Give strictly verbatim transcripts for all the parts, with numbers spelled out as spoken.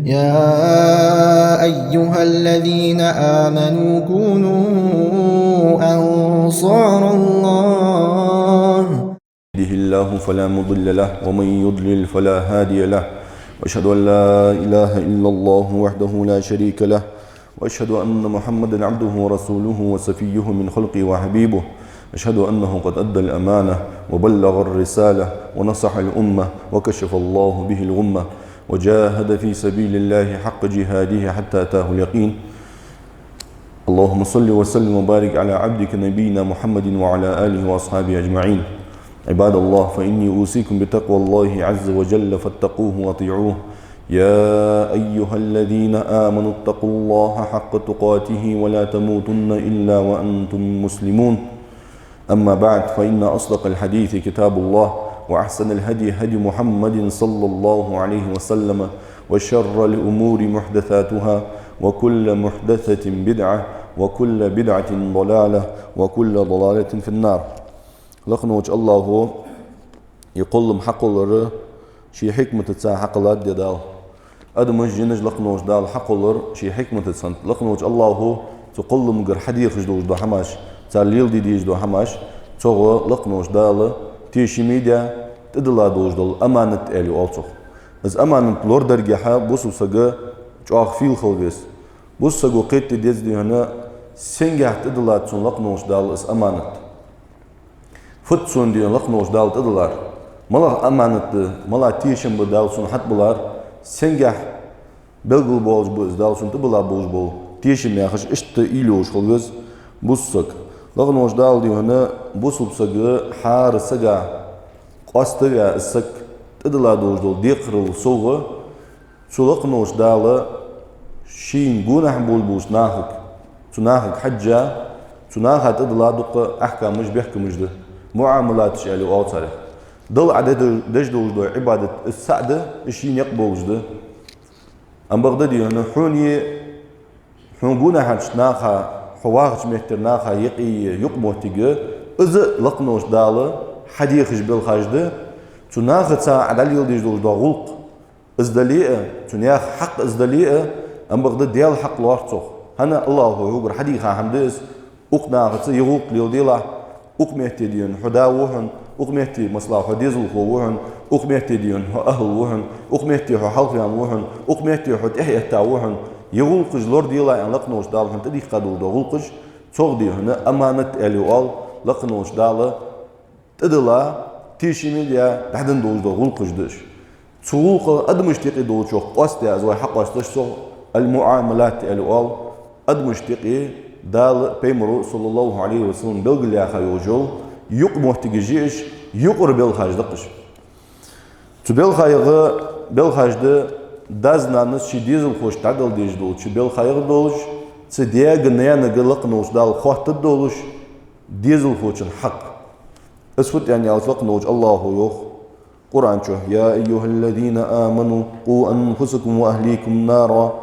يا أيها الذين آمنوا كونوا أنصار الله. يهده الله فلا مضل له، ومن يضلل فلا هادي له. وأشهد أن لا إله إلا الله وحده لا شريك له، وأشهد أن محمدا عبده ورسوله وصفيه من خلقه وحبيبه. أشهد أنه قد أدى الأمانة وبلغ الرسالة ونصح الأمة وكشف الله به الغمة وجاهد في سبيل الله حق جهاده حتى أتاه اليقين. اللهم صل وسلم وبارك على عبدك نبينا محمد وعلى آله وأصحابه أجمعين. عباد الله، فإني أوصيكم بتقوى الله عز وجل فاتقوه وأطيعوه. يا أيها الذين آمنوا اتقوا الله حق تقاته ولا تموتن إلا وأنتم مسلمون. أما بعد، فإن أصدق الحديث كتاب الله، وأحسن الهدي هدي محمد صلى الله عليه وسلم، وشر الأمور محدثاتها، وكل محدثة بدعة، وكل بدعة ضلالة، وكل ضلالة في النار. Лакхаволча Аллахӏо из кхоллам хьакхоллар ший хьикматаца хьакхеллад Дала. Адамаш, жинаш лакхаволча Дала хьакхоллар ший хьикматаца. Лакхаволча Аллахӏо цу кхолламагара хьадехаш долаш дола хӏамаш, цар леладе дезаш дола хӏамаш, цох лакхаволча Дала тешаме даьд, тӏадилла долаш дола аманат аьле оал цох. Из аманат лорадергахьа бусалба саг чӏоагӏа фийла хила веза. Бусалба саго кхетаде деза дий хьона, сенгахьа тӏадиллад цунна лакхаволча Дала из аманат. Фуд цунна дий хьона лакхаволча Дала тӏадиллар? Малагӏа аманат да, малагӏа тешам ба Дала цунна хьатӏабиллар? Сенгахьа белгалбоалаш ба из Дала цунна тӏабилла болаш бола тешам яхаш, иштта уйла йолаш хила веза бусалба саг. Лакхаволча Дала дий хьона бусалба саг хӏара сага къоаставаь, из саг тӏадилла долаш дола декхарал совгӏа, цу лакхаволча Дала шийна гонахьа болаш болча нахага, цу нахага хьежжа, цу наха тӏадилла дукха ахькамаш, бехкамаш да, муӏамалаташ аьле оал царех. Далла Ӏа де-, деш долаш дола Ӏибадат, из цаӏ да, из ший никъ болаш да. Ам бакъда дий хьона, хьона е хьона гонахьарча наха, хьо вахача меттера наха юкъе е юкъмоттиг, из а лакхаволча Дала хьадехаш белхаш да, цу нахаца Ӏа дӏалеладеш долаш дола гӏулакх, из дале а, цу наьха хьакъ из дале а, ам бакъда Даьла хьакъ лоархӏ цох. Хӏана, Аллахӏо хьогара хьадийха хӏама да из, укх нахаца из гӏулакх леладелахь, укх метте дий хьона хьо да ва хьона, укх метте, масала, хьо дезалхо ва хьона, укх метте дий хьона хьо ахӏл ва хьона, укх метте хьо хьалхаваьнна ва хьона, укх метте хьо тӏехьаэтта ва хьона, из гӏулакхаш лораделахь аьнна лакхаволча Дала хьона тӏадийха долаш дола гӏулакхаш, цох дий хьона аманат аьле оал, лакхаволча Дала тӏадилла, тешаме даь, дӏаденна долаш дола гӏулакхаш да уж. Цу гӏулакхах адамашта юкъе долчох къоастадаь, из вай хьакъоасташ цох аль-муӏамалат аьле оал, адамашта юкъе Дала, Пайхамаро, саллаллахӏу Ӏалайхӏи ва саллам, белгалъяьха йолаш йола юкъмоттигаш я уж, юкъара белхаш да-кх уж. Цу белхаех белхаш да даьс-нанас ший дезалхошта дӏадала дезаш долча белхаех долаш, цу даьга-наьнага лакхаволча Дала хоттадолаш дезалхочун хьакъ. Из фуд аьнна аьлча, лакхаволча Аллахӏо йоах Къуръан чу: «يا أيها الذين آمنوا قوا أنفسكم وأهليكم نارا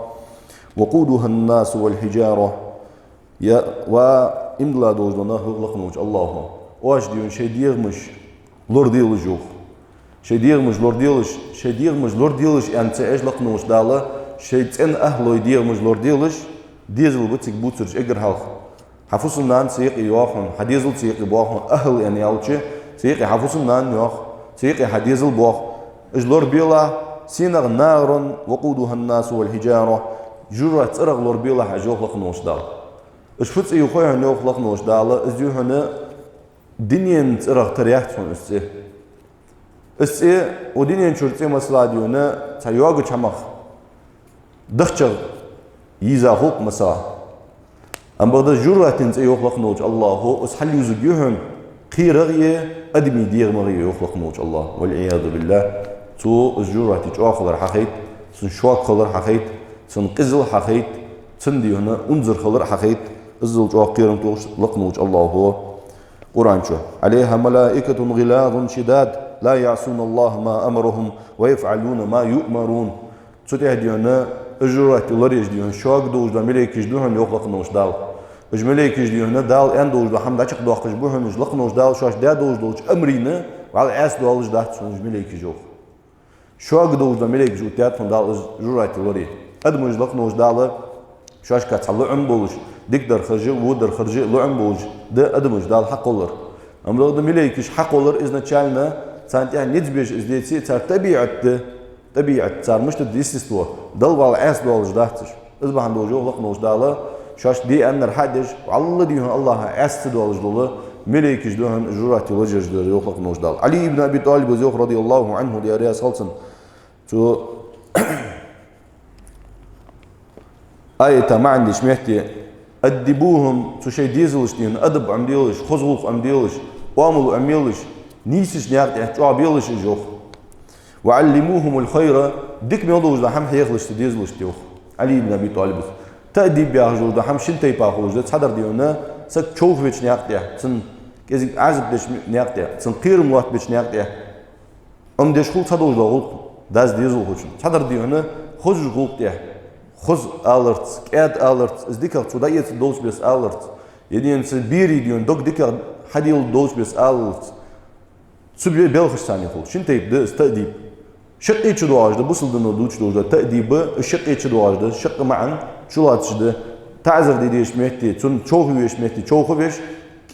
وقودها الناس والحجارة». Я, ва иман дилла долаш дола нах, йоах лакхаволча Аллахӏо, оаш дий хьона шоай дегӏамаш лораделаш, йоах. Шоай дегӏамаш лораделаш, шоай дегӏамаш лораделаш аьнна ца оалаш лакхаволча Дала, шоай цӏен ахӏлой дегӏамаш лораделаш, дезал ба цига бувцараш эггара хьалха. Хьа фусам-нана цу юкъе йоах хьона, хьа дезал цу юкъе боах хьона, ахӏл аьнна аьлча, цу юкъе хьа фусам-нана йоах, цу юкъе хьа дезал боах. Уж лорабелахь, сенах? «نارا وقودها الناس والحجارة». Жожагӏатен цӏерах лорабелахь уж, йоах лакхаволча Дала. Уж фу цӏи я хой хьона, йоах лакхаволча Дала, из дий хьона дунен цӏерах тара яц хьона из цӏи. Из цӏи, укх дунен чура цӏи, масала, дий хьона цхьа йоагача хӏамах дахчах йийза хул-кх, масала. Ам бакъда жожагӏатен цӏи, йоах лакхаволча Аллахӏо, из хьалйизаргья хьона кхерах е, адамий дегӏамах е, йоах лакхаволча Аллахӏо. والعياذ بالله. Цо из жожагӏате чӏоагӏа хилар хьахайт, цун шога хилар хьахайт, цун къизал хьахайт, цун дий хьона унзара хилар хьахайт, иззал чӏоагӏа кхерам тохаш лакхаволча Аллахӏо Къуръан чу: «عليها ملائكة غلاظ شداد لا يعصون الله ما أمرهم ويفعلون ما يؤمرون». Цу тӏа дий хьона, из жожагӏате лораеш дий хьона шога долаш дола малейкаш да хьона, йоах лакхаволча Дала. Уж малейкаш дий хьона Дала аьнна долаш дола хӏама дӏачакхдоаккхаш ба хьона, уж лакхаволча Дала шоашта даь долаш долча амарна вӏалла Ӏеса доалаш дац хьона уж малейкаш, йоах. Шуга долаш да малейкаш оттадаьд хьона Дала из жожагӀате лорае. Адамаш, лакхаволча Дала шоашка цхьа лоӀам болаш, дикадар хержа, водар хержа лоӀам болаш да адамаш Дала хьакхоллар. Амма бакъда малейкаш хьакхоллар изначально, царна тӀехьа низ беш из деце, цар тӀабиӀат да, тӀабиӀат, цар мишта да, естество, Далла вала Ӏаьса долаш дац уж. Из бахьан долаш йоах лакхаволча Дала, шоашта де аьннар хьадеш, вӀалла дий хьона АллахӀа Ӏаьса ца долаш дола малейкаш да хьона жожагӀате лоржаш дар, йоах лакхаволча Дала. Ӏали ибн Аби ТӀалибас йоах, радияллахӀу Ӏанху, Даьла раьза хилва цунна, цу аята маӀан деча метте: «أدبوهم», цу шоай дезалашта дий хьона адаб Ӏомаделаш, хоза гӀулакх Ӏомаделаш, оамал Ӏомаелаш, нийсача наькъа тӀа чӀоагӀбелаш уж, йоах. «وعلموهم الخير», дика мел долаш дола хӀама хьехалаш цу дезалашта, йоах Ӏали ибн Аби ТӀалибас. Таъдиб яхаш долаш дола хӀама шин тайпара хулаш да. Цхьадар дий хьона саг човхавеча наькъа тӀа, цунна кӀезига Ӏазап деча наькъа тӀа, цунна кхерам лоаттабеча наькъа тӀа Ӏомадеш хул цхьа долаш дола гӀулакх дас дезалхочунна. Цхьадар дий хьона хозача гӀулакха тӀа, хоза аларца, кӀаьда аларца, из дикагӀа цо дӀаэцаргдолча беса аларца, е дий хьона цу берий дий хьона дог дикагӀа хьаделаргдолча беса аларца, цу бе-, белхашца цхьана хул. Шин тайпа да из таъдиб. Шаккхе чудоагӀаш да, бусалба дино дувцаш долаш да таъдиб, из шаккхе чудоагӀаш да, шаккха маӀан чулоацаш да. ТаӀзар де дезача метте, цунна човхаве везача метте човхавеш,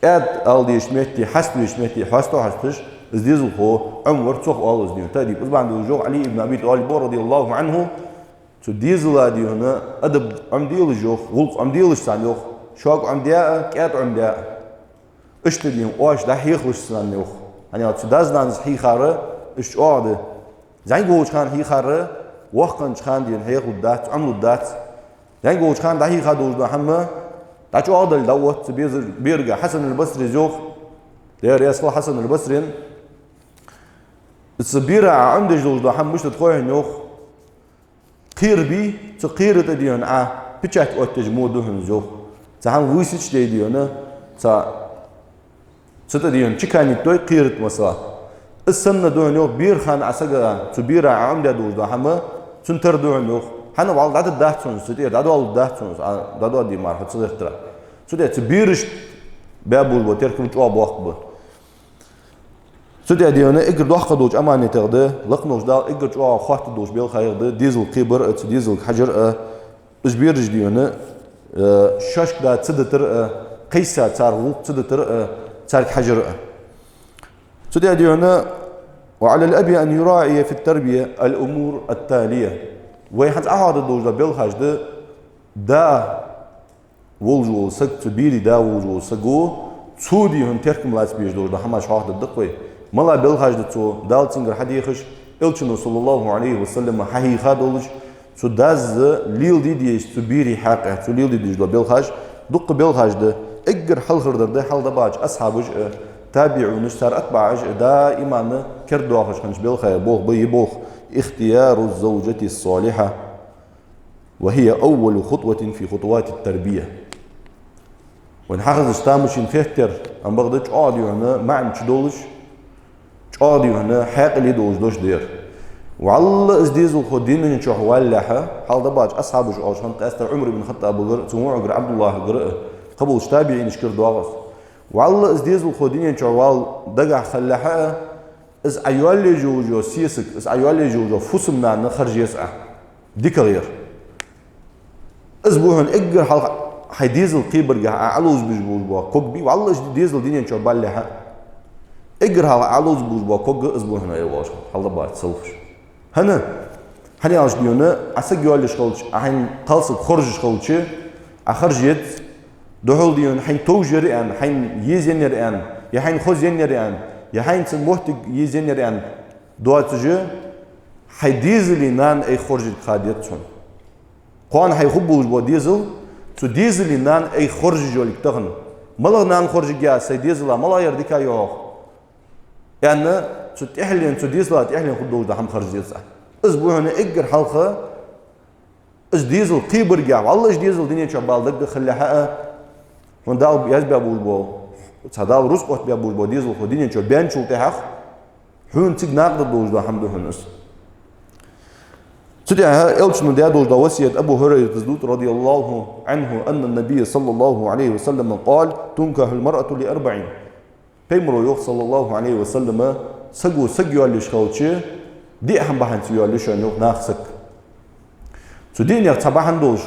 кӀаьда ала дезача метте, хьаста везача метте хьаста хьасташ, из дезалхо Ӏомавар, цох оал из дий хьона таъдиб. Из бахьан долаш йоах Ӏали ибн Аби ТӀалиба, радияллахӀу Ӏанху, цу дезала дий хьона адаб Ӏомаделаш, йоах, гӀулакх Ӏомаделаш царна, йоах, шога Ӏомадаь а, кӀаьда Ӏомадаь а. Иштта дий хьона оаш дӀахьехалаш царна, йоах. ХӀана аьлча цу дас-нанас хьийхар иштта чӀоагӀа да. ЗӀамига волча хана хьийхар воккха хиннача хана дий хьона хьехалургдац, Ӏомалургдац. ЗӀамига волча хана дӀахьийха долаш дола хӀама дӀачӀоагӀдале дӀаотт цу беза-, берага. Хьасан аль-Басрис йоах, Даьла раьза хилва Хьасан аль-Басрена, цу бера Ӏа Ӏомадеш долаш дола хӀама мишта да хой хьона, йоах. Кхера бий, цу кхера тӀа дий хьона Ӏа печать оттадеш мо да хьона из, йоах. Цхьа хӀама висача дий хьона, цхьа, цу тӀа дий хьона чеканить дой кхера тӀа, масала. Из санна да хьона, йоах, бера хана Ӏа сага, цу бера Ӏа Ӏомадаь долаш дола хӀама цунна тара да хьона, йоах. ХӀана, вӀалла дӀатаргдац хьона из, цу тӀера дӀадоалургдац хьона из, Ӏа дӀадоаде мара хьо ца гӀертара. Цу тӀа цу берашта баь болаш бола теркам чӀоагӀа боккха ба. Цу тӀа дий хьона эггара доккха долча аманатех да, лакхаволча Дала эггара чӀоагӀа хоаттаргдолча белхаех да дезал кхебар а, цу дезалга хьажар а, уж бераш дий хьона, э, шоашка да ца дитар а, кхайса цар гӀулакх ца дитар а, царга хьажар а. Цу тӀа дий хьона: «وعلى الأب أن يراعي في التربية الأمور التالية». Вай хӀанз Ӏохоадергдолаш дола белхаш да, да волаш вола саг, цу берий да волаш вола саго, цо дий хьона теркам лаца безаш долаш дола хӀамаш хьоахадергда-кх вай. Мала белхаш да цо, Дала цунгара хьадехаш, Элчано, саллаллахӀу Ӏалайхи ва саллам, хьахьийха долаш, цу дас леладе дезаш, цу берий хьакъехьа цо леладе дезаш дола белхаш, дуккха белхаш да. Эггара хьалхардар да хьалха дӀабахача асхьабаша а, табиӀунаша, цар атбаӀаша а даиман кердадоахаш хиннача белхаех болх ба ер болх: «اختيار الزوجة الصالحة». «وهي أول خطوة في خطوات التربية». Вайна хьахезача тамашийна хетар, амма бакъда чӀоагӀа дий хьона маӀан чудолаш, чӀоагӀа дий хьона хьаькъале долаш дош да ер. ВӀалла из дезалхо дунен чу валалехьа, хьалха дӀабахача асхьабаша оалаш хиннад, къаьстта Ӏумар ибн ХаттӀабагара, цун воӀагара ӀабдуллахӀагара а, кхыболча табиӀинаша кара доагӀа из. ВӀалла из дезалхо дунен чу вала дагахьа хилалехьа а, из Ӏа йоалаеш йола сесаг, из Ӏа йоалаеш йола фусам-нана харжа еза Ӏа. ДикагӀа ер. Из ба хьона эггара хьалха хьай дезал кхебаргахьа Ӏа ловзабеш болаш бола ког бий, вӀалла из дезал дунен чу балалехьа а. Эггара хьалха Ӏа ловзабеш бола ког из ба хьона, аьлар оалаш хиннад хьалха дӀабахача салафаша. ХӀана? ХӀана аьлча дий хьона, Ӏа саг йоалаеш хилча, Ӏа хьайна кхалсаг хоржаш хилча, Ӏа харжа еза, духхьал дий хьона хьайна товш яр аьнна, хьайна езаеннаяр аьнна, е хьайна хозаеннаяр аьнна, е хьайна цун моттиг езаеннаяр аьнна доацаш, хьай дезала нана айха хоржарг ха деза хьона. Кхоана хьай хургболаш бола дезал, цу дезала нана айха хоржаш йолга тахан. МалагӀа нана хоржаргья аз сай дезала, малагӀа яр дика я хьох, аьнна, цу тӀехьленна, цу дезала тӀехьленна хургдолаш дола хӀама харжа еза Ӏа. Из ба хьона эггара хьалха, из дезал кхебаргахьа, вӀалла из дезал дунен чу бала даггахьа хилалехьа а, хьона Дала язбаь болаш бола, цхьа Дала рузкъа оттабаь болаш бола дезалхо дунен чу баьнначул тӀехьагӀа, хьона цига накъадаргдолаш дола хӀама да хьона из. Цу тӀехьа Элчано даь долаш дола васкет Абу ХӀурайрас дувц, радияллахӀу Ӏанху, أن النبي صلى الله عليه وسلم قال: «تنكح المرأة لأربع». Пайхамаро йоах, саллаллахӀу Ӏалайхи ва саллам, саго саг йоалаеш хилча, Диъ хӀама бахьанца йоалаю шоана, йоах, наха саг. Цу диъанех цхьа бахьан долаш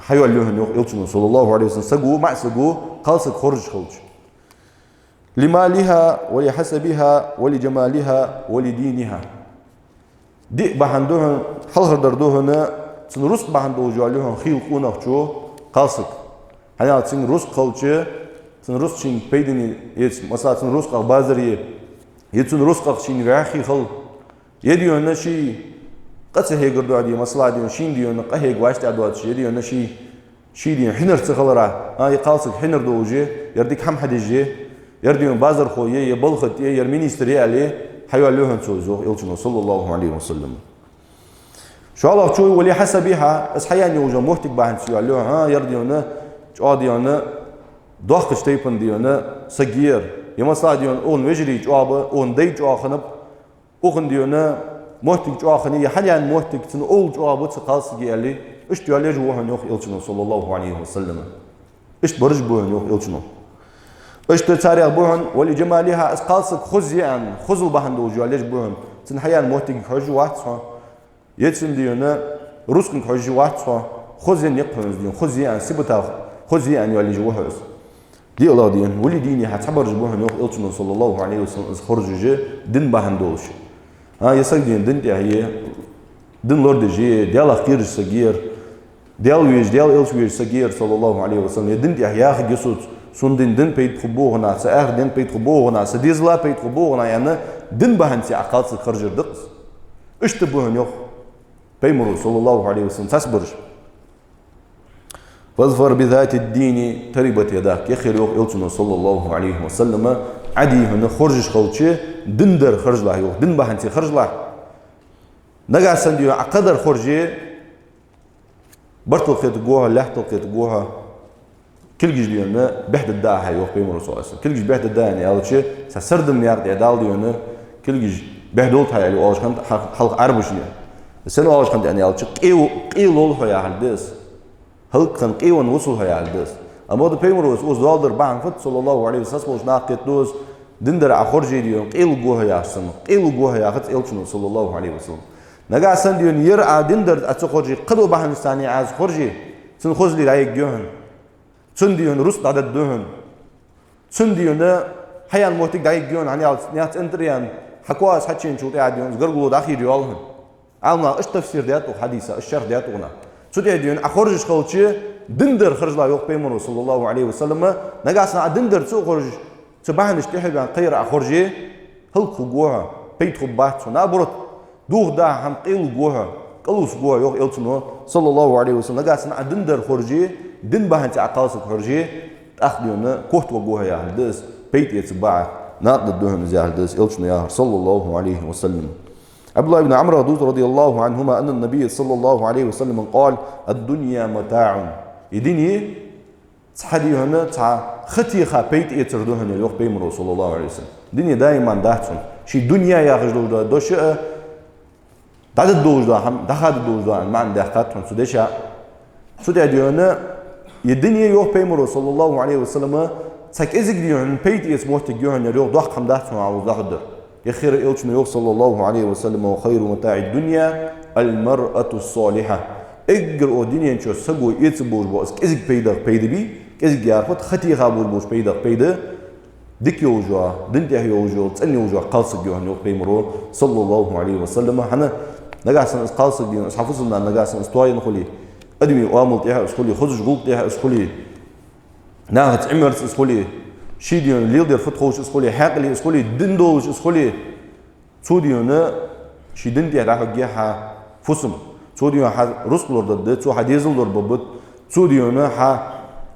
хьайоалаю хьона, йоах Элчано, саллаллахӀу Ӏалайхи ва саллам, саго, маӀа саго, кхалсаг хоржаш хилча. لمالها ولحسبها ولجمالها ولدينها. Диъ бахьан да хьона, хьалхардар да хьона, цун рузкъа бахьан долаш йоалаю хьона хийла къонахчо кхалсаг. ХӀана аьлча цун рузкъа хилча, цун рузкъа шийна пайдане эца, масала, цун рузкъах базар е, е цун рузкъах шийна вӀаьхий хила, е дий хьона ше къа ца хьегар духьа, масала, дий хьона шийна дий хьона къа хьега вӀаштӀехьа доацаш, е дий хьона ше, ше дий хьона хьинар ца хиларах, а, е кхалсаг хьинар долаш я, яр дика хӀама хьадеш я, яр дий хьона базархо я, е балхат я, яр министр я аьле, хьайоалаю хьона цо из, йоах Элчано, саллаллахӀу Ӏалайхи ва саллам. ШоллагӀчо, ولحسبها, из хьаяьнна йолаш йола моттиг бахьанца йоалаю хьона, а, яр дий хьона чӀоагӀа дий хьона доккхача тайпан дий хьона саг я ер. Е масала дий хьона укхун вежарий чӀоагӀа ба, укхун дай чӀоагӀа хиннаб, укхун дий хьона моттиг чӀоагӀа хиннай, е хьаяьнна моттиг, цун овла чӀоагӀа ба цу кхалсага аьле, иштта йоалаеш ва хьона, йоах Элчано, саллаллахӀу Ӏалайхи ва саллам. Иштта бараш ба хьона, йоах Элчано. Иштта царех ба хьона, ولجمالها, из кхалсаг хоза я аьнна, хозал бахьан долаш йоалаеш ба хьона. Цун хьаяьнна моттигага хьожаш вац хьо, е цун дий хьона рузкъага хьожаш вац хьо, хоза я никъ хьона из дий хьона, хоза я аьнна, сибатах хоза я аьнна йоалаеш ва хьо из. ДиълагӀа дий хьона, ولدينها, цхьабараш ба хьона, йоах Элчано, саллаллахӀу Ӏалайхи ва саллам, из хоржаш дин бахьан долаш. А, е саг дий хьона дина тӀехьа я, дин лорадеш я, Даьлах кхераш саг я ер, Даьла везаш, Даьла Элча везаш саг я ер, саллаллахӀу Ӏалайхи ва саллам, е дина тӀехьа яхаргья цо, сона дина дин пайда хургба укхунах, са ахарт дин пайда хургба укхунах, са дезала пайда хургба укхунах аьнна, дин бахьанца Ӏа кхалсаг хоржар да-кх из. Иштта ба хьона, йоах Пайхамаро, саллаллахӀу Ӏалайхи ва саллам, цхьабараш. فاظفر بذات الدين تربت يداك. Кхы а йоах Элчано, саллаллахӀу Ӏалайхи ва саллам, Ӏа дий хьона хоржаш хилча, диндар хоржалахь, йоах, дин бахьанца хоржалахь. Нагахьа санна дий хьона Ӏа кхыдар хорже, бартал кхетаргва хьо, лаьттал кхетаргва хьо, кулгаш дий хьона бӀехдергда Ӏа, йоах Пайхамаро, саллаллахӀу Ӏалайхи ва саллам. Кулгаш бӀехдергда аьнна аьлча, цхьа сардам наькъа тӀа Дала дий хьона кулгаш бӀехдолда Ӏа аьле оалаш хиннад хьа-, хьалха Ӏарбаша. Из сенна оалаш хиннад аьнна аьлча, къе-, къе лолва хьо яхилга да из. ХӀалакхинна къе венна вусалва хьо яхилга да из. Амма да Пайхамаро из укхаза доаладар бахьан фуд, саллаллахӀу Ӏалайхи ва саллам, цхьаболча наха кхетаду из, диндар Ӏа хорже дий хьона, къе лургва хьо яхаш санна, къе лургва хьо яхац Элчано, саллаллахӀу Ӏалайхи ва саллам. Нагахьа санна дий хьона ер Ӏа диндар Ӏа ца хорже, кхыдола бахьанашца Ӏа из хорже, цун хозал дӀайиггья хьона. Цун дий хьона рузкъа дӀадергда хьона. Цун дий хьона хьаяьнна моттиг дӀайиггья хьона, хӀана аьлча наьха цӀен тӀара яьнна хьакхоачаш хьачуеначул тӀехьагӀа дий хьона из гаргало дӀахийра йоалл хьона. Ӏаламнаха иштта тафсир даьд укхун хьадиса, иштта шархӀ даьд укхунах. Цу тӀа дий хьона Ӏа хоржаш хилча, диндар хоржалахь, йоах Пайхамаро, саллаллахӀу Ӏалайхи ва саллам, нагахьа санна Ӏа диндар ца хоржаш, цу бахьанашта тӀехьа ваьнна кхыяр Ӏа хорже, хӀалакхургва хьо, пайда хургбац хьона. Наоборот, духаргда хьа хӀама, къе лургва хьо, кӀалвусаргва хьо, йоах Элчано, саллаллахӀу Ӏалайхи ва саллам. Нагахьа санна Ӏа диндар хорже, дин бахьанца Ӏа кхалсаг хорже, тӀаккха дий хьона котваргва хьо яхилга да из, пайда эцаргба Ӏа, накъадаргда хьона из яхилга да из, Элчано яхар, саллаллахӀу Ӏалайхи ва саллам. ӀабдуллахӀ ибн Ӏамра дувц, радияллахӀу ӀанхӀума, أن النبي صلى الله عليه وسلم قال: الدنيا متاع. Ер дуне цхьа дий хьона, цхьа ха теха пайда эцар да хьона, йоах Пайхамаро, саллаллахӀу Ӏалайхи ва саллам. Дуне даим дац хьона. Ший дунья яхаш долаш дола дош а, дӀадоладеш дола хӀама, дӀахоадеш дола хӀама, маӀан даьккхад хьона цу деша. Цу тӀа дий хьона, ер дуне, йоах Пайхамаро, саллаллахӀу Ӏалайхи ва саллам, цхьа кӀезига дий хьона пайда эца моттиг я хьона ер, йоах, доккха хӀама дац хьона Ӏа укхаза дӀахьоргдар. Кхы а Элчано йоах, саллаллахӀу Ӏалайхи ва саллам: خير متاع الدنيا المرأة الصالحة. Эггара укх дунен чу саго эца болаш бола из кӀезига пайдах пайда бий, кӀезига яхар фуд, ха теха болаш болча пайдах пайда, дика йолаш йола, дина тӀа йолаш йола, цӀена йолаш йола кхалсаг я хьона, йоах Пайхамаро, саллаллахӀу Ӏалайхи ва саллам. ХӀана, нагахьа санна из кхалсаг дий хьона, из хьа фусам-нана нагахьа санна из тоаенна хуле, адамий оамал тӀехьа из хуле, хозача гӀулакха тӀехьа из хуле, нахаца Ӏимерца из хуле, ше дий хьона леладер фуд ховш из хуле, хьаькъале из хуле, дин долаш из хуле, цо дий хьона ший дина тӀа дӀахьоргья хьа фусам. Цо дий хьона хьа рузкъа лорадаргда, цо хьа дезал лорабергба, цо дий хьона хьа,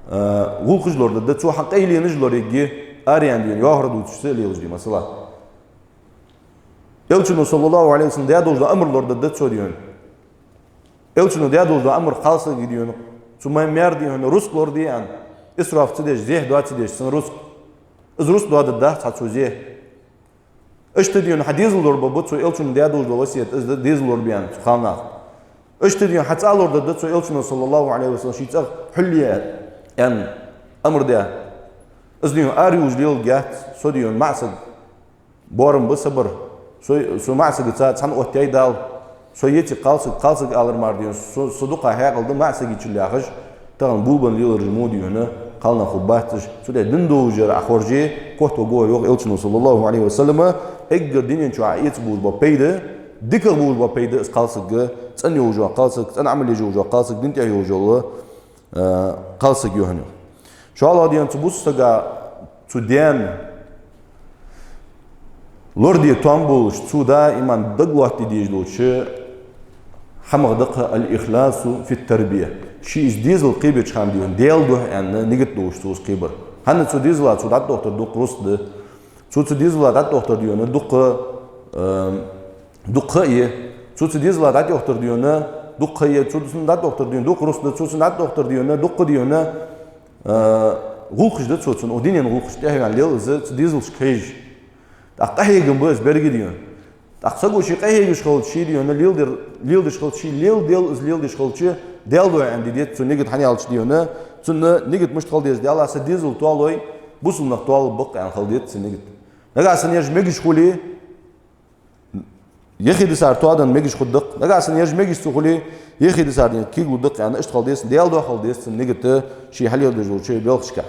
э, гӀулакхаш лорадаргда, цо хьа къайленаш лораергья, араяьнна дий хьона йоахар дувцаш ца лелаш дий, масала. Элчано, саллаллахӀу Ӏалайхи ва саллам, даь долаш дола амар лорадаргда цо дий хьона. Элчано даь долаш дола амар кхалсага дий хьона, цу ма-, маьра дий хьона рузкъа лораде аьнна, исраф ца деш, зехь доа ца деш, цун рузкъа. Из рузкъа доадаргдац хьа цо зехь. Иштта дий хьона хьа дезал лорабергба цо, Элчано даь долаш дола васкет, из да дезал лорабе аьнна цу кхалнаха. Иштта дий хьона хьа цӀа лорадаргда цо, Элчано, саллаллахӀу Ӏалайхи ва саллам, ший цӀагӀа хьулъе аьнна амар даь. Из дий хьона араювлаш леларгьяц, со дий хьона маӀа саг, боарам ба са бар, Со, со маӀа сагаца цхьана оттаяьй Дала. Со еций кхалсаг, кхалсаг алар мара дийна, со, со дукха хьаькъал да маӀа сагийчул яхаш, тахан болабенна лелараш мо дийна, кхалнах хургбац уж. Цу тӀа дин долаш яр Ӏа хорже, котваргва, йоах Элчано, صلى الله عليه وسلم, эггара дунен чу Ӏа эца болаш бола пайда, дикагӀа болаш бола пайда из кхалсаг, цӀена йолаш йола кхалсаг, цӀена Ӏамал еш йолаш йола кхалсаг, дин тӀа йолаш йола, э, кхалсаг, йоах хьона. ШоллагӀа дийна цу бусалба сага, цу даьна лораде тоам болаш, цо даим дагалоаттаде дезаш долча хӀамах да-кх الإخلاص في التربية. Ше из дезал кхебеча хана дийна, Даьла духьа аьнна, нигат долаш цо из кхебар. ХӀана, цу дезала цо дӀатӀадохийтар дукха рузкъа да. Цо цу дезала дӀатӀадохийтар дийна дукха, э, дукха ха я. Цо цу дезала дӀатӀадохийтар дийна дукха ха я. Цо цунна дӀатӀадохийтар дийна дукха рузкъа да. Цо цунна дӀатӀадохийтар дийна дукха дийна, э, гӀулакхаш да цо цунна, укх дунен гӀулакхаш тӀехьаваьнна лел из, цу дезалашка хьежаш. ТӀаккха къахьегам ба из беррига дийна. ТӀаккха саго ше къахьегаш хилча, ше дийна леладер, леладеш хилча, ше леладел из леладеш хилча, Даьла духьа аьнна де деза цо нигат, хӀана аьлча дийна, цунна нигат мишта хила деза: Даьла, са дезал тоалой, бусалба нах тоалургба-кх аьнна хила деза цун нигат. Нагахьа санна ераш мегаш хуле, юхедисар тоаденна мегаш хургда-кх. Нагахьа санна ераш мегаш ца хуле, юхедисар дийна кегалургда-кх аьнна, иштта хила деза, Даьла духьа хила деза цун нигат, ше хьалеладеш долча белхашка.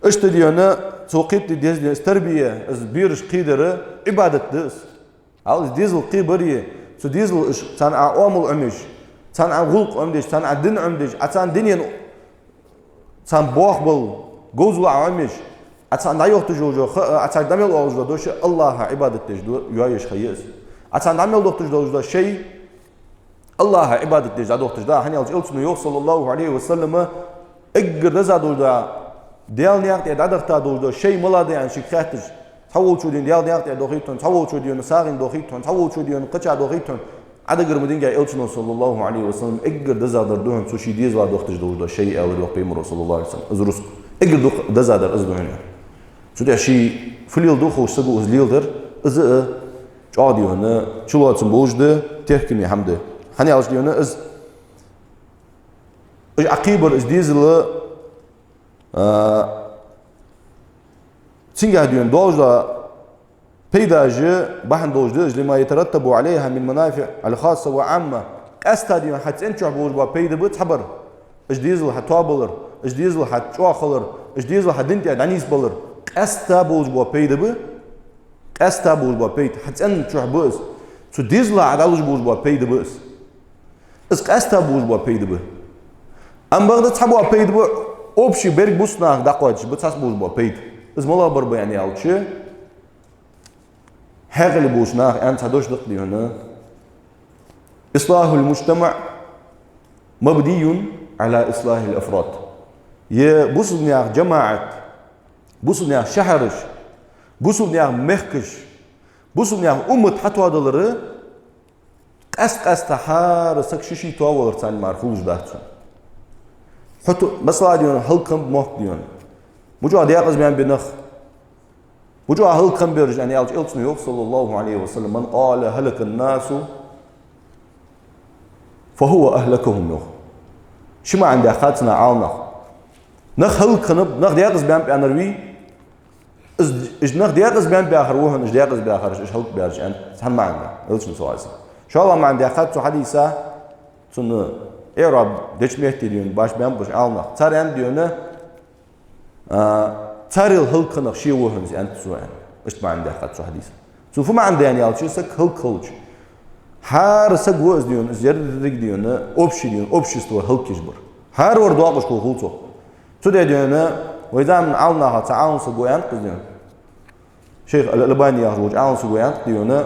Иштта дийна, цо кхетаде деза дийна, из тарбия, из бераш кхедар Ӏибадат да из. Ала из дезал кхебари, цу дезала уж царна Ӏа оамал Ӏомаеш, царна Ӏа гӀулакх Ӏомадеш, царна Ӏа дин Ӏомадеш, Ӏа царна дунен, царна боахабала, говзал Ӏа Ӏомаеш, Ӏа царна дӀайохийташ йола ха, Ӏа царга дӀа мел оалаш дола дош АллахӀа Ӏибадат деш ду, йоаеш ха я из. Ӏа царна дӀа мел дохийташ дола шай АллахӀа Ӏибадат деш дӀадохийташ да, хӀана аьлча Элчано йоах, صلى الله عليه وسلم, эггара деза долаш да, Даьла наькъа тӀа дӀадахийта долаш да шай малагӀа да аьнна шийга хаьттача, цхьаволчо дийна Даьла наькъа тӀа дохийт хьона, цхьаволчо дийна сагӀийна дохийт хьона, цхьаволчо дийна кхыча дохийт хьона. Ӏа дагара ма динге, Элчано, صلى الله عليه وسلم, эггара деза дар да хьона цу ший дезала дохийташ долаш да шай, аьлар йоах Пайхамаро, صلى الله عليه وسلم. Из рузкъа. Эггара дукха деза дар из да хьона. Цу тӀа ший фу леладу ховш саго из леладар, из а чӀоагӀа дийна чулоацам болаш да, теркаме хӀама да. ХӀана аьлча дийна из Уж Ӏа кхебар из дезал, а, цунгахь дийна долаш да пайдаш бахьан долаш да уж, لما يترتب عليها من منافع الخاصة والعامة. Къаьстта дийна хьа цӀен чу болаш бола пайда ба цхьабар. Уж дезал хьа тоабалар, уж дезал хьа чӀоагӀа хилар, уж дезал хьа дин тӀа дӀанийсбалар. Къаьстта болаш бола пайда ба. Къаьстта болаш бола пайда, хьа цӀен чу ба из. Цу дезала Ӏа дӀалуш болаш бола пайда ба из. Из къаьстта болаш бола пайда ба. Амма бакъда цхьа бола пайда ба, общий берригаш бусалба наха дӀакхоачаш ба цхьацца болаш бола пайда. Из малагӀбар ба аьнна аьлча, хьаькъале болча наха аьнна цхьа дош да-кх дийна: إصلاح المجتمع مبني على إصلاح الأفراد. Е бусалба наьха жамаӀат, бусалба наьха шахьараш, бусалба наьха мехкаш, бусалба наьха уммат хьатоадалар къаьст-къаьста хӀара саг ший-ший тоаваларца мара хулаш дац цун. Хьо ту-, масала дийна, хӀалакхиннаб мохк дийна. Мичахьа декъаза баьннаб нах? Мичахьа хӀалакхиннаб ераш аьнна аьлча, Элчано йоах, صلى الله عليه وسلم: من قال هلك الناس فهو أهلكهم, йоах. Ши маӀан даьккхад цунах Ӏаламнаха. Нах хӀалакхиннаб, нах декъаза баьннаб аьннар вий, из, уж нах декъаза баьннаб яхар ва хьона, уж декъаза баьхараш, уж хӀалакбаьраш аьнна, цхьан маӀан да, Элчано, صلى الله عليه وسلم. ШоллагӀа маӀан даьккхад цу хьадиса, цун иӀраб деча метте дийна башха баьннаб уж Ӏаламнах. Цар аьннад дийна, а, царел хӀалакхиннах ше ва хьона из, аьннад цо, аьнна. Иштта маӀан даьккхад цу хьадиса. Цун фу маӀан да аьнна аьлча, саг хӀалакхилча, хӀара саг ва из дийна, из еррига дийна, общий дийна, общество хӀалакъеш бар. ХӀара вар доакъашхо хул цох. Цу тӀа дийна, вай заман Ӏаламнаха цхьа Ӏаламсаг ва, аьннад-кх из дийна. Шейх Ал-Албани яхаш волча Ӏаламсаго аьннад-кх дийна: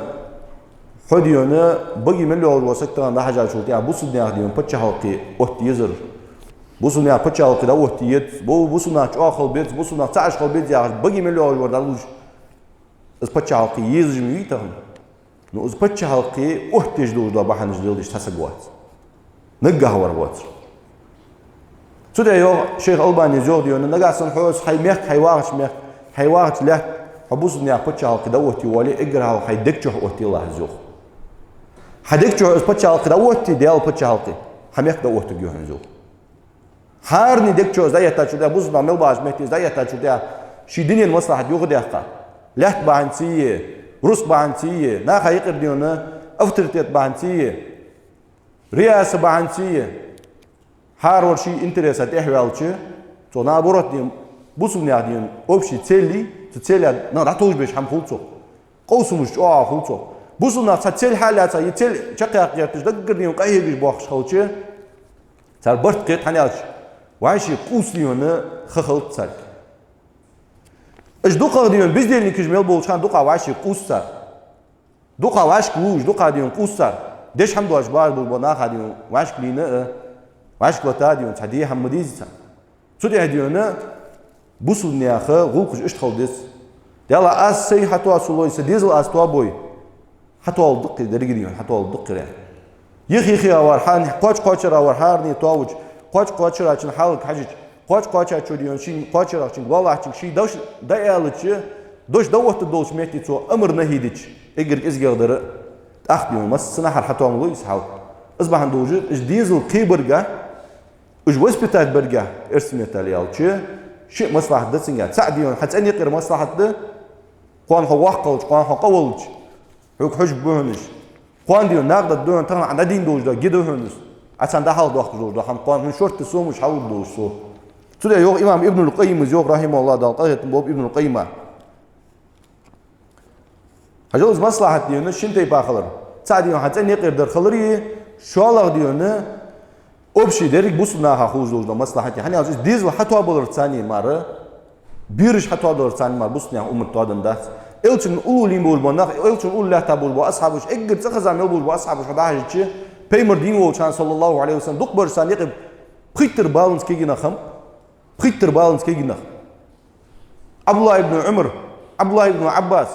хьо дийна, баге мел йолаш вола саг тахан дӀахьежачул тӀехьагӀа бусалба наьха дийна паччахьалкхе отта езар. Бусалба наьха паччахьалкхе дӀаотта езац, бу-, бусалба нах чӀоагӀа хила беза, бусалба нах цхьа Ӏаш хила беза яхаш, баге мел йолаш вар дӀалуш, из паччахьалкхе езаш ма вий тахан. Ну, из паччахьалкхе оттаеш долаш дола бахьанаш леладеш цхьа саг вац. Наггахьа вар воацар. Цу тӀа йоах шейх Албанис, йоах дийна, нагахьа санна хьо из хьай мехка, хьай вахача мехка, хьай вахача лаьтта, хьо бусалба наьха паччахьалкхе дӀаотте воале, эггара хьалха хьай дег чу оттаелахь из, йоах. Хьа дег чу из паччахьалкхе дӀаотте, Даьла паччахьалкхе, хьа мехка дӀаоттаргья хьона из, йоах. ХӀаране дег чу из дӀаэттачул тӀехьагӀа, бусалба нах мел бахача метте из дӀаэттачул тӀехьагӀа, ший дунен маслахьат юха а даьккха, лаьтта бахьанца е, рузкъа бахьанца е, наха юкъера, дий хьона, авторитет бахьанца е, рияса бахьанца е, хӀаравар ший интереса тӀехьаваьлча, цо, наоборот, дий хьона, бусалба наьха, дий хьона, общий цели, цу цели нах дӀатовжабеш хӀама хул цох. Къовсамаш чӀоагӀа хул цох. Бусалба нах цхьа цель хьалаьца, е цель чакхъяккха гӀерташ, даггара, дий хьона, къахьегаш боахкаш хилча, цар барт кхет, хӀана аьлча вӀаший къувса, дий хьона, ха хилац царга. Уж дукхагӀа, дий хьона, бездельникаш мел болча хана дукха вӀаший къувс цар. Дукха вӀашка лу уж, дукха, дий хьона, къувс цар. Деш хӀама доацаш баьраш бола наха, дий хьона, вӀашка лийна а, вӀашка лата, дий хьона, цхьа де хӀама ма дезий царна. Цу тӀехьа, дий хьона, бусалба наьха гӀулакхаш иштта хила деза. Даьла, аз сай хьатоа, са лой, са дезал аз тоабой, хьатоалургда-кх деррига, дий хьона, хьатоалургда-кх ер. Юхе-юхе а вар хьа-, кхоач-кхоачара вар хӀаране тоаваьча, кхоач-кхоачара цун хьалага хьежача, кхоач-кхоачачо, дий хьона, шийна кхоачарах, цунга лоалахьарчунга ший дош дӀааьлча, дош дӀаоттаргдолча метте цо амар-нахьи дича, эггара кӀезигагӀа дар а, тӀаккха, дий хьона, массанахьара хьатоам лу из хьал. Из бахьан долаш, уж дезал кхебарга, уж воспитать барга, эрсий меттала аьлча, шиъ маслахьат да цунга. ЦаӀ, дий хьона, хьа цӀен юкъера маслахьат да, кхоана хьо воккха хилча, кхоана хьо къа волча, хьога хьожаргба хьона уж. Кхоана, дий хьона, накъадаргда хьона, тахан Ӏа дӀадийна долаш дола ги да хьона из. Ӏа царна дӀахьалхадоаккхаш долаш дола хӀама, кхоана хьона шортта сомаш хьалургдолаш цо. Цудухьа йоах имам Ибнул Къаййима, йоах, рахьимахӀуллахӀ, Дала къахетам болба Ибнул Къаййима. Хьажал, из маслахьат, дий хьона, шин тайпара хилар. ЦаӀ, дий хьона, хьа цӀен юкъера дар хилари, шоллагӀа, дий хьона, общий деррига бусалба наха хулаш долаш дола маслахьати. ХӀана аьлча из дезал хьатоабаларца цхьана мара, бераш хьатоадаларца цхьана мара бусалба наьха уммат тоаденна дац. Элчан уллув лийнна болаш бола нах, Элчан уллув лаьтта болаш бола асхьабаш, эггара цӀихеза мел болаш бола асхьабаш хьо дӀахьежача, пайхамар дийна волча хана, саллаллахӀу Ӏалайхи ва саллам, дукхагӀбараш царна юкъе пхийттара баланца кагий нах хиннаб. Пхийттара баланца кагий нах. ӀабдуллахӀ ибн Ӏумар, ӀабдуллахӀ ибн Ӏаббас,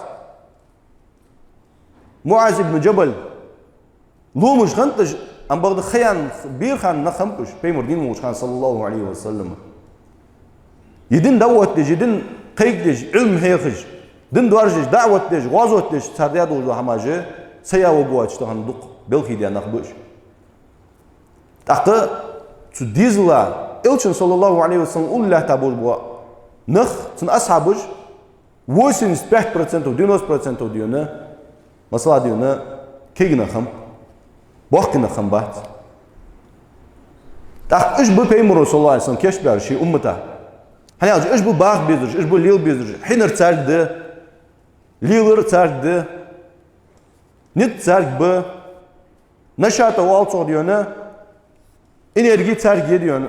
МуӀаз ибн Джабал, ломаш хиннад уж, амма бакъда ха яьнна, бера хинна нах хиннаб уж, пайхамар дийна волча хана, саллаллахӀу Ӏалайхи ва саллам. Е дин дӀаоттадеш, е дин кхайкадеш, Ӏилма хьехаш, дин доаржадеш, даӀват деш, гӀазот деш, цар даь долаш дола хӀамаш, са я ваг воацаш тахан дукха белхий даь нах ба уж. ТӀаккха цу дезала, Элчан, саллаллахӀу Ӏалайхи ва саллам, уллув лаьтта болаш бола нах, цун асхьабаш, восемьдесят пять процентов, девяносто процентов, дий хьона, масала, дий хьона, кагий нах хиннаб, боккхий нах хиннабац. ТӀаккха уж ба пайхамара, саллаллахӀу Ӏалайхи ва саллам, кийчбаьр ший уммата. ХӀана аьлча уж ба баха безараш, уж ба лела безараш, хьинар царга да, лелар царга да, низ царга ба, нашатӀ оал цох, дий хьона, энерги царга я, дий хьона,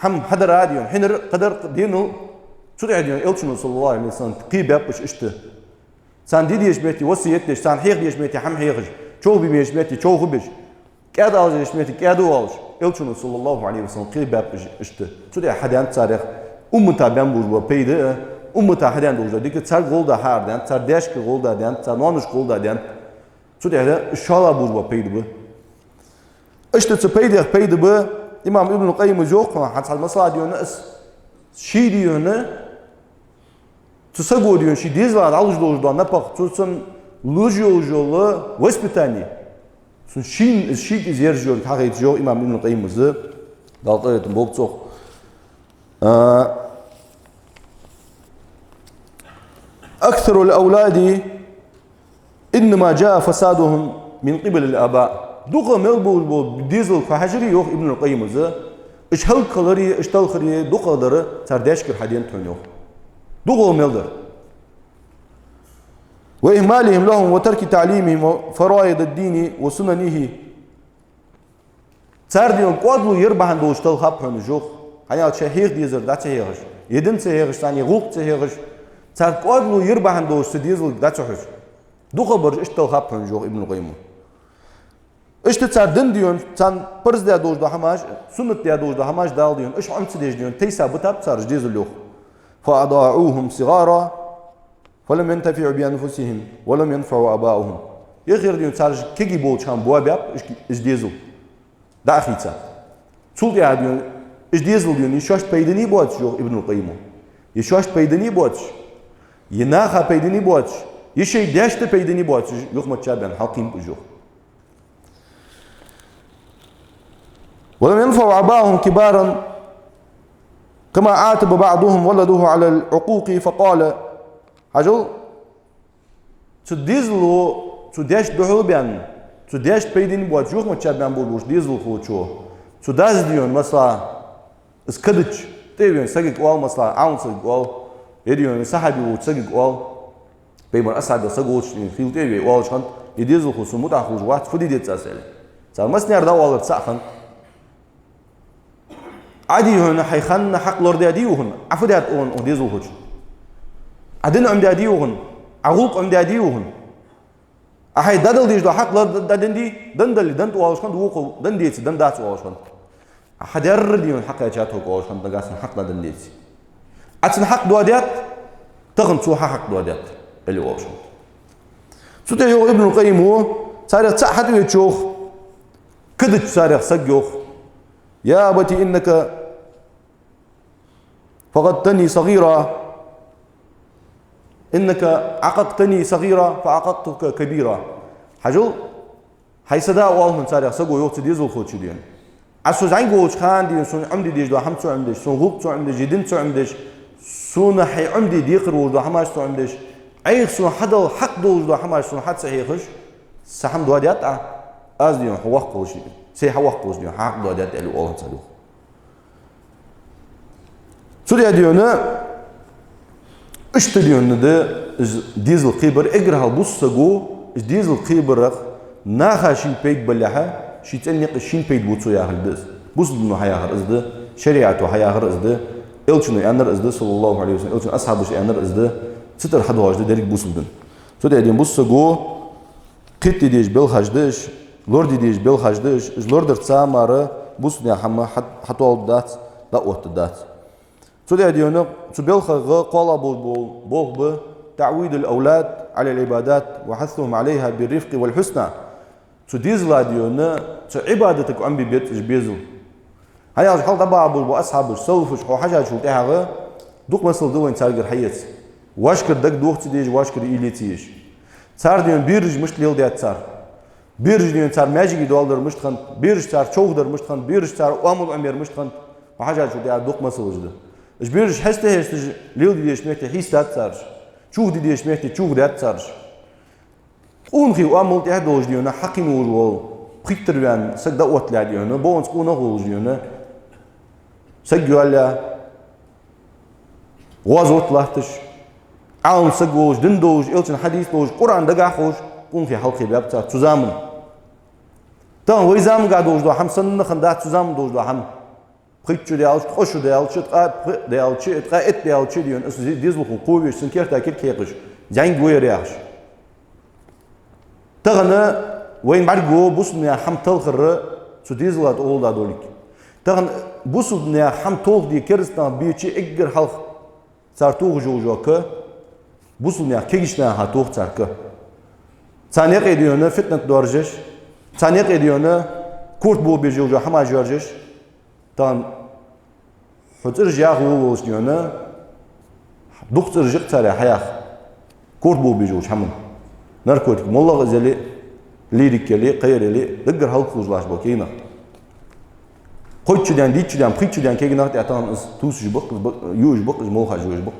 хӀама хьадара, дий хьона, хьинар, кхыдар, денал. Цу тӀа, дий хьона, Элчано, саллаллахӀу Ӏалайхи ва саллам, кхебаьб уж иштта. Царна де дезача метте васкет деш, царна хьеха дезача метте хӀама хьехаш, човхабе безача метте човхабеш, кӀаьда ала дезача метте кӀаьда оалаш, Элчано, саллаллахӀу Ӏалайхи ва саллам, кхебаьб уж иштта. Цу тӀа хьаденад царех, уммата баьнна болаш бола пайда а, уммата хьаденна долаш дола дика царга гӀолла да хьаарадаьннад, цар даьшка гӀолла да даьннад, цар ноаношка гӀолла да даьннад. Цу тӀа шоллагӀа болаш бола пайда ба. Иштта цу пайдех пайда ба, имам Ибн Къаййима йоах хьона, хьа цхьа масала, дий хьона, из ший, дий хьона, цу саго, дий хьона, ший дезала дӀалуш долаш дола напагӀа, цу цун луш йолаш йола воспитание, цун шийна, из шийга из ерзаш йолга хьахайташ, йоах имам Ибн Къаййима, Дала къахетам болба цох. А, أكثر الأولاد إنما جاء فسادهم من قبل الآباء. ДукхагӀа мел болаш бола дезал хьо хьажаре, йоах Ибн Къаййима, уж хӀалакхилари, уж талхари дукхагӀдар цар даьшкара хьаденад хьона, йоах. ДукхагӀа мел дар. وإهمالهم لهم وترك تعليمهم فرائض الدين وسننه. Цар, дий хьона, кӀоадало яр бахьан долаш талхаб хьона уж, йоах. ХӀана аьлча шоай хьеха дезар дӀа ца хьехаш, е дин ца хьехаш, царна гӀулакх ца хьехаш, цар кӀоадало яр бахьан долаш цу дезалга дӀа ца хьожаш. ДукхагӀбараш иштта талхаб хьона уж, йоах Ибн Къаййима. Иштта цар дин, дий хьона, царна парз даь долаш дола хӀамаш, суннат даь долаш дола хӀамаш Дала, дий хьона, уж Ӏомадеш, дий хьона, тайса битаб цар уж дезал, йоах. فأضاعوهم صغارا فلم ينتفعوا بأنفسهم ولم ينفعوا آباءهم. Эххар, дий хьона, цар уж кагий болча хана боабаьб уж, уж дезал. ДӀа а хийца. Цул тӀехьагӀа, дий хьона, уж дезал, дий хьона, е шоашта пайдане боацаш, йоах Ибн Къаййима, е шоашта пайдане боацаш, е наха пайдане боацаш, е шоай даьшта пайдане боацаш, юхамачча баьнна хьалкхийнаб уж, йоах. ولم ينفعوا آباءهم كبارا كما عاتب بعضهم ولده على العقوق فقال. Хьажал, Цу дезало, цу даьшта духьал баьнна, цу даьшта пайдане боацаш, юхамачча баьнна болаш дезалхочо, цу дас, дий хьона, масала, из кадача, тӀа а вена сагага оал, масала, Ӏаун сагага оал, е, дий хьона, сахьаби волча сагага оал, пайхамара асхьабех саг волча хила тӀа а вена оалаш хиннад: «Из дезалхо сона мутӀахьа хулаш вац, фу де деза аз?» — аьле. Цар массанена дӀаоалар цаӀ хиннад. Ӏа, дий хьона, хьай ханна хьакъ лорадаьдий укхунна? Ӏа фу даьд укхунна, укх дезалхочунна? Ӏа дин Ӏомадаьдий укхунна? Ӏа гӀулакх Ӏомадаьдий укхунна? Ӏа хьай дӀадала дезаш дола хьакъ лорадаьдий? Дан дале, дан тӀа оалаш хиннад, вокхо дан деце, дан дац оалаш хиннад. Ӏа хьадаьр, дий хьона, хьакхаьчад тхога оалаш хиннад, нагахьа санна хьакъ дӀадан деце. Ӏа цун хьакъ доадаьд, тахан цо хьа хьакъ доадаьд, аьле оалаш хиннад. Цу тӀа йоах Ибн Къаййима, царех цаӀ хьатӀавеча йоах, кадача царех саг йоах: «يا أبت إنك فقدتني صغيرا، إنك عققتني صغيرا فعققتك كبيرا». Хьажал, хьай са да, оал хьона царех саго, йоах цу дезалхочо, дий хьона. Ӏа со зӀамига волча хана, дий хьона, сона Ӏомаде дезаш дола хӀама ца Ӏомадеш, сона гӀулакх ца Ӏомадеш, е дин ца Ӏомадеш, сона хьай Ӏомаде декхар волаш дола хӀамаш ца Ӏомадеш, Ӏайха сона хьадала хьакъ долаш дола хӀамаш сона хьа ца хьехаш, са хӀама доадаьд Ӏа, аз, дий хьона, хьо воккха волаш, сай хьа воккха волаш, дий хьона, хьа хьакъ доадаьд, аьле оал хьона цо, йоах. Цудухьа, дий хьона, иштта, дий хьона, да из дезал кхебар. Эггара хьалха бусалба саго из дезал кхебарах наха шийна пайда балехьа, ший цӀен наькъа шийна пайда бу цо яхилга да из. Бусалба дино хьаяхар из да, шариӀато хьаяхар из да, Элчано аьннар из да, صلى الله عليه وسلم, Элчан асхьабаша аьннар из да, цу тӀара хьадоагӀаш да деррига бусалба ди. Цудухьа, дий хьона, бусалба саго кхетаде дезаш белхаш да уж, лораде дезаш белхаш да уж, уж лорадарца мара бусалба наьха хӀама хьа-, хьатоалургдац, дӀаоттаргдац. Цудухьа, дий хьона, цу белхах кхоалагӀа болаш бола болх ба: تعويد الأولاد على العبادات وحثهم عليها بالرفق والحسنى. Цу дезала, дий хьона, цу Ӏибадатага Ӏомабе беза уж безал. ХӀана аьлча хьалха дӀабаха болаш бола асхьабаш, салафаш, хьо хьажачул тӀехьагӀа дукха масал да вайна царгара хьаэца. Вайшкара дагадоха ца дезаш, вайшкара уйла е ца езаш. Цар, дий хьона, бераш мишта леладаьд цар. Бераш, дий хьона, цар маьждиге доаладар мишта хиннад, бераш цар човхадар мишта хиннад, бераш цар оамал Ӏомаяр мишта хиннад, хьо хьажачул тӀехьагӀа дукха масалаш да. Уж бераш хьеста-хьесташ леладе дезача метте хьестадаьд цар уж, чухьа де дезача метте чухьа даьд цар уж. Къонахий оамал тӀехьа долаш, дий хьона, хьакхийна волаш вола, пхийттара ваьнна саг дӀаотталехь, дий хьона, бокъонца къонах волаш, дий хьона, саг йоалаяь, гӀазота латташ, Ӏалам саг волаш, дин долаш, Элчан хьадис долаш, Къуръан дагахь ховш, къонахий хьалкхебаьб цар цу заман. Тахан вай заманга долаш дола хӀама санна хиннадац цу заман долаш дола хӀама. Пхийтта шу даьлча, ткъо шу даьлча, ткъаь пхиъ даьлча, ткъаь итт даьлча, дий хьона, из дезалхо кховеш, цун керта кулг хьекхаш, зӀамига вайра яхаш. Тахан вайна бӀаргаго бусалба наьха хӀама талхар цу дезала тӀа гӀолла долга. Тахан бусалба наьха хӀама толхаде кераста нах беча эггара хьалха цар тохаш йола ка, бусалба наьха кегийча наха тох цар ка. Царна юкъе, дий хьона, фитнат доаржадеш, царна юкъе, дий хьона, корта бохабеш йола хӀамаш йоаржадеш, тахан хьо цӀераш яха волавелча, дий хьона, дукха цӀераш я-кх царех хьаяха. Корта бохабеш йолча хӀаман. Наркотик, моллагӀа из яле, лирик яле, кхыяр яле, даггара хӀалакхулаш латташ бола кегий нах. Кхойтта шу даьнна, дийтта шу даьнна, пхийтта шу даьнна кегий нах тӀехьа тахан из тувсаш ба-кх, ба-, юаш ба-кх, из молхаш юаш ба-кх.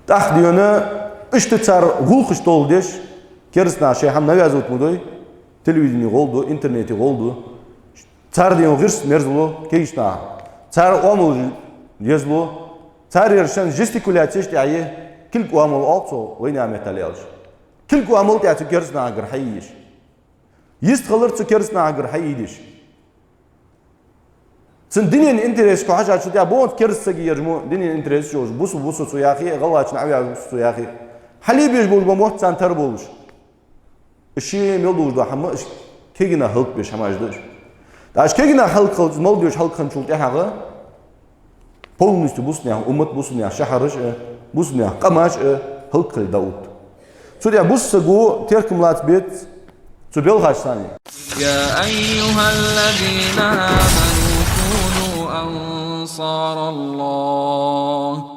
ТӀаккха, дий хьона, иштта цар гӀулакхаш толхадеш, кераста наха шоай хӀама навязывать ма дой, телевидене гӀолла ду, интернете гӀолла ду. Цар, дий хьона, гӀирс мерза лу кегийча наха. Цар оамал еза лу. Цар ер шоай жестикуляцеш тӀехьа е, кулг оамал оал цох, вайнаьха меттала аьлча. Кулг оамал тӀехьа цу кераста нахагара хьае еза. Йистхилар цу кераста нахагара хьае еза. Цун дунен интересашка хьажача, тӀехьа бокъонца кераста сага ераш мо дунен интересаш йолаш, бусалба ва со цо яхе, гӀалгӀачун Ӏоваьнна ва со цо яхе, хьале безаш болаш бола мотт царна тара болаш. Уж ше мел долаш дола хӀама, уж кегий нах хӀалакбеш хӀамаш да уж. ТӀаккха уж кегий нах хӀалакхилча, мел долаш хӀалакхинначул тӀехьагӀа полностью бусалба наьха уммат, бусалба наьха шахьараш а, бусалба наьха къамаш а хӀалакхилийта дӀаотт. Цудухьа бусалба саго теркам лаца беза цу белхаш санна. يا أيها الذين آمنوا كونوا أنصار الله.